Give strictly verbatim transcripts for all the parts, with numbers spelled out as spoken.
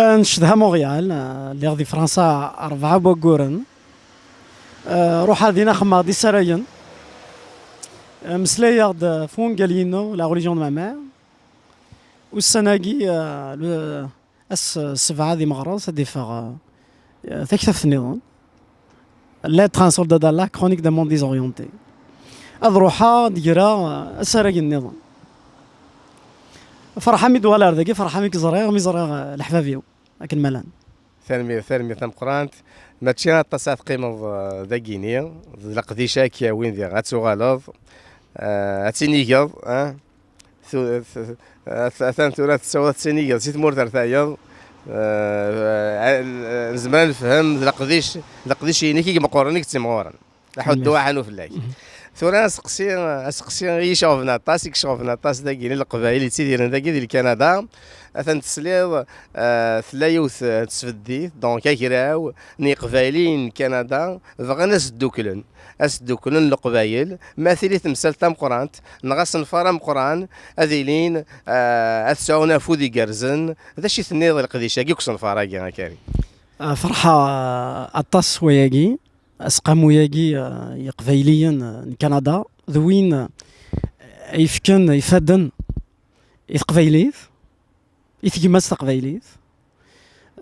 Ah, ncedha Montréal, ah, lliɣ di Fransa rebɛa n wagguren. Ah, ruḥeɣ din xedmeɣ-d isaragen. Ah, meslayeɣ-d ɣef wungal-inu, La religion de ma mère. Ussan-agi, ah, le-, ass sebɛa di meɣres ad d-iffeɣ, ah, taktabt nniḍen. Lettre à un soldat d'Allah, chronique d'un monde désorienté. Ad ruḥeɣ ad d-greɣ, ah, asarag nniḍen. Ferḥeɣ mi d-uɣaleɣ ar dagi, ferḥeɣ mi k-ẓriɣ, mi ẓriɣ, ah, leḥbab-iw akken ma llan. Tanemmirt, tanemmirt tameqqrant. Mačči aṭas ara teqqimeḍ, ah, dagini, d leqdic ara k-yawin diɣ ad tuɣaleḍ, ah, ad tinigeḍ, ah. Tu-, tu-, at-, atan tura tettaweḍ ad tinigeḍ si tmurt ar tayeḍ. Ah, ah, nezmer ad nefhem d leqdic, d leqdic-inek i imeqqren i yettimɣuren. Aḥuddu aḥanu fell-ak. Tura aseqsi, aseqsi i yi-iceɣben aṭas, i iceɣben aṭas dagi, n Leqbayel yettidiren dagi di Lkanada. Atan tesliḍ, ah, tella yiwet, ah, n tesbeddit, donc agraw n Yeqbayliyen n Kanada, bɣan ad s-dduklen. Ad s-dduklen Leqbayel, ma tili temsalt tameqqrant, neɣ asenfar ameqqran, ad ilin, ah, ad sɛun afud igerrzen. D acu i tenniḍ i leqdic-agi deg usenfar-agi, a Karim? Ah, ferḥeɣ, ah, aṭas s wayagi. Aseqqamu-agi, eh, Iqbayliyen, eh, n Kanada, d win, eh, ay yefkan ifadden i teqbaylit, i tegmat taqbaylit.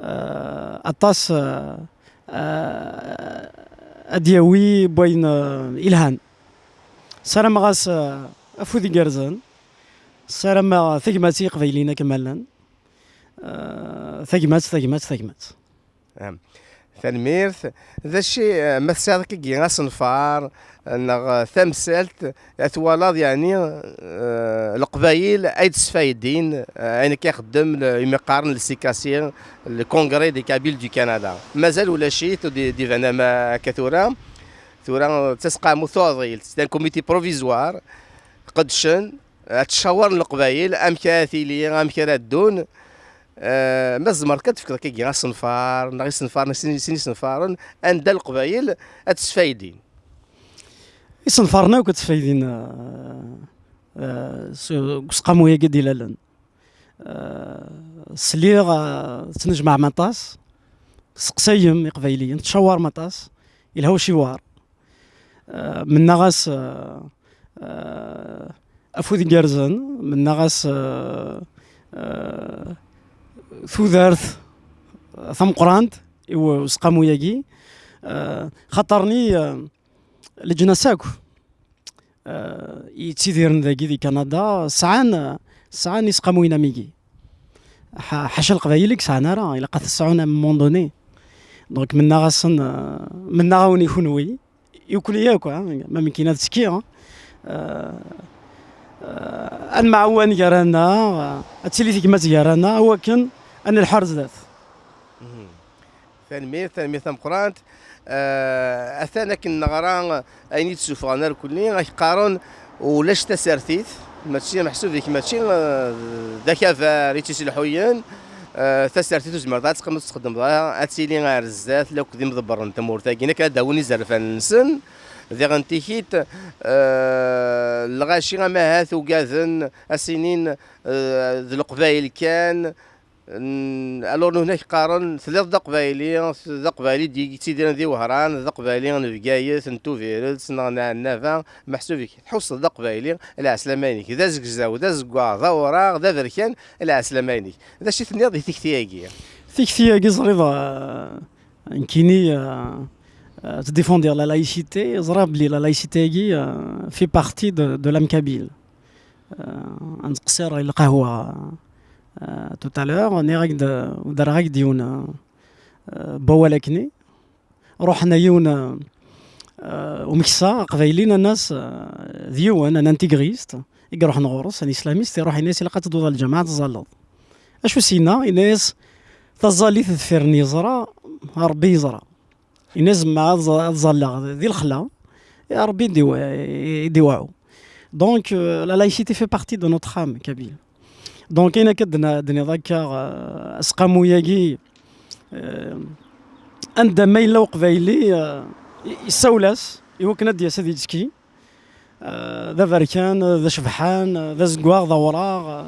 Eh, aṭas, eh, eh, ad d-yawi n wayen, eh, ilhan. Ssarameɣ-as, eh, afud igerrzen. Ssarameɣ tagmat i Iqbayliyen akken ma llan. Eh, tagmat, tagmat, tagmat. Am. Tanemmirt. D acu, eh, ma tesɛiḍ akkagi asenfar, eh, neɣ, eh, tamsalt, eh, twalaḍ, yeɛni, eh, Leqbayel ay d-sfaydin, eh, ayen akka ixeddem le, imi qqaren le C K C, le Congrès des Kabyles du Canada. Mazal ulac-it, ur d-, d-iban ama akka tura. Tura d taseqqamut tuɛḍilt, c'est un comité provisoire, qeddcen, ad ttcawaren Leqbayel, amek ara tili, amek ara ddun. Eh, ma tzemreḍ kan ad tefkeḍ akkagi asenfar, neɣ isenfaren, sin, sin isenfaren, anda Leqbayel ad sfaydin? Isenfaren akk ad sfaydin, eh, eh, s, deg useqqamu-agi d-ilalen. Eh, sliɣ, eh, tettnejmaɛem aṭas, tesseqsayem Iqbayliyen, tettcawarem aṭas, yelha uciwar. Eh, mennaɣ-as, eh, eh, afud igerrzen, mennaɣ-as, eh, eh, tudert tameqqrant i useqqamu-agi, eh, xaṭerni, eh, leǧnas akk, eh, yettidiren dagi di Kanada, sɛan, sɛan iseqqamuyen am igi. Ḥa-, ḥaca Leqbayel i yesɛan ara, ilaq ad t-sɛun à un moment donné. Donc, mennaɣ-asen, eh, mennaɣ-awen i kunwi, i ukni akk, eh, ma mkin ad tekki, eh, eh, ad nemɛawan gar-aneɣ, eh, ad tili tegmat gar-aneɣ, i wakken ad nelḥu ar zdat. Mhm. Tanemmirt, tanemmirt tameqqrant. Eh, atan akken neɣra ayen i d-ssuffɣen irkelli, ak-qqaren ulac tasertit, mačči meḥsub-ik, mačči, eh, d akabar i tt-iselḥuyen. Eh, tasertit ur tezmireḍ ad teqqimeḍ ur txeddmeḍ ara, ad tili ar zdat, lakk d imḍebbren n tmurt-agi, akken ad d-awin izerfan-nsen. Diɣen tikit, eh, lɣaci amahat ugaden, ad s-inin, eh, d Leqbayel kan, n-, alors, nuhna k-qqaren, telliḍ d aqbayli, d aqbayli d-, yettidiren di Wehran, d aqbayli n Bgayet, n Tubiret, neɣ n Ɛennaba, meḥsub-ik tḥusseḍ d aqbayli, lɛeslama-inek. D azegzaw, d azeggaɣ, d awraɣ, d aberkan, lɛeslama-inek. D acu i tenniḍ di tikti-agi? Tikti-agi, ẓriɣ, eh, nekkini, eh, eh, ttdéfendiɣ la laïcité, ẓriɣ belli la laïcité-agi, eh, fait partie de, de l'âme kabyle. Eh, ad nqeṣṣir i lqahwa, eh, tout à l'heure, nniɣ-ak-d, derreɣ-ak-d yiwen, eh, n wawal akkenni. Ruḥen a yiwen, eh, umeksa aqbayli, nnan-as, eh, d yiwen, un intégriste, i iruḥen ɣur-s, un islamiste, iruḥ yenna-as, ilaq ad tedduḍ ɣer lǧameɛ ad teẓẓalleḍ. Acu s-yenna? Yenna-as, taẓallit deffir n yeẓra, Ṛebbi yeẓra. Yenna-as, zemreɣ ad ẓ-, ad ẓalleɣ di lexla, i Ṛebbi i d-iw-, i d-iweɛɛu. Donc, euh, la laïcité fait partie de notre âme kabyle. Donc, ayen akka d-, d-nniḍ akka, euh, aseqqamu-agi, euh, anda ma yella uqbayli, euh, i-, yessawel-as, i wakken ad d-yas ad yettekki, euh, d aberkan, d acebḥan, d azeggaɣ, d awraɣ, euh,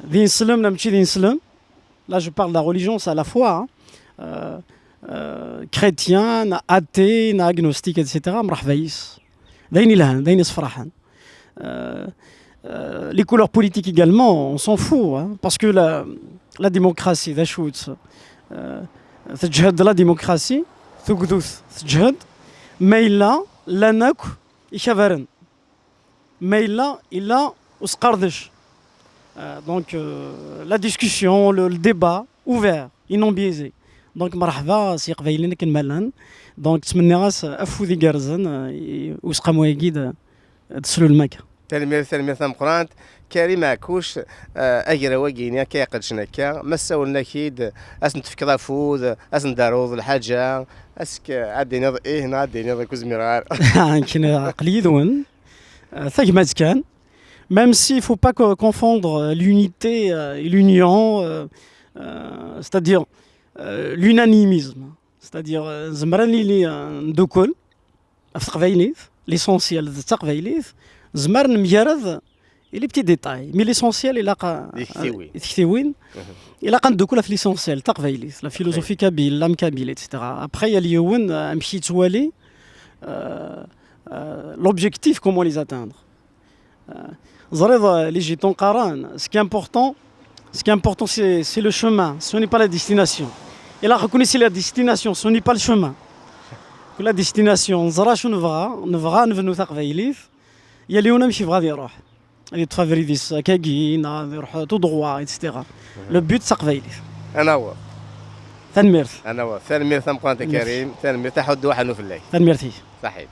d ineslem, neɣ mačči d ineslem. Là, je parle de la religion, c'est à la fois, hein, euh, euh, chrétien, athée, agnostique, et cetera. Mreḥba yis. D ayen ilhan, d ayen isefraḥen. Euh, euh, les couleurs politiques également, on s'en fout, hein, parce que la, la démocratie, d acu-tt, euh, teǧhed la démocratie, tugdut teǧhed, ma yella llan akk ikabaren, ma yella illa usqerdec. Euh, donc, euh, la discussion, le, le débat ouvert et non biaisé. Donc, mreḥba s Yeqbayliyen akken ma llan. Donc, ttmenniɣ-as afud igerrzen, euh, i useqqamu-agi d, d Slulem akka. Tanemmirt, tanemmirt tameqqrant. Karim Ɛekkuc, euh, agraw-agi-ni akka iqedcen akka, ma ssawlen-ak-id, ad sen-tefkeḍ afud, ad sen-d-taruḍ lḥaǧa, ask-, ad d-tiniḍ ih neɣ ad d-tiniḍ ur k-zmireɣ ara. Akken aql-i yid-wen, euh, tagmat kan. Même s'il faut pas co-, confondre, euh, l'unité, euh, et l'union, euh, euh, c'est-à-dire, euh, l'unanimisme. C'est-à-dire, euh, nezmer ad nili, euh, ndukkel ɣef teqbaylit, l'essentiel d taqbaylit, nezmer ad nemgarad i les petits détails, mais l'essentiel ilaq a-, Di tektiwin. Di tektiwin, ilaq ad ndukkel ɣef l'essentiel, taqbaylit, la philosophie kabyle, l'âme kabyle, et cetera. Après, yal yiwen, euh, amek yettwali, euh, euh, l'objectif, comment les atteindre. Euh, ẓriḍ, euh, les gitans qqaren, ce qui est important, ce qui est important, c'est, c'est le chemin, ce n'est pas la destination. Ilaq ad nini c'est la destination, ce n'est pas le chemin. La destination, neẓra acu nebɣa, nebɣa ad nebnu taqbaylit, yal yiwen amek yebɣa ad iruḥ. Ad yeṭṭef abrid-is akkagi, neɣ ad iruḥ tout droit, et cetera. Le but d taqbaylit. Ad naweḍ. Tanemmirt. Ad naweḍ. Tanemmirt tameqqrant a Karim, tanemmirt, aḥuddu aḥannu fell-ak. Tanemmirt-ik. Saḥit.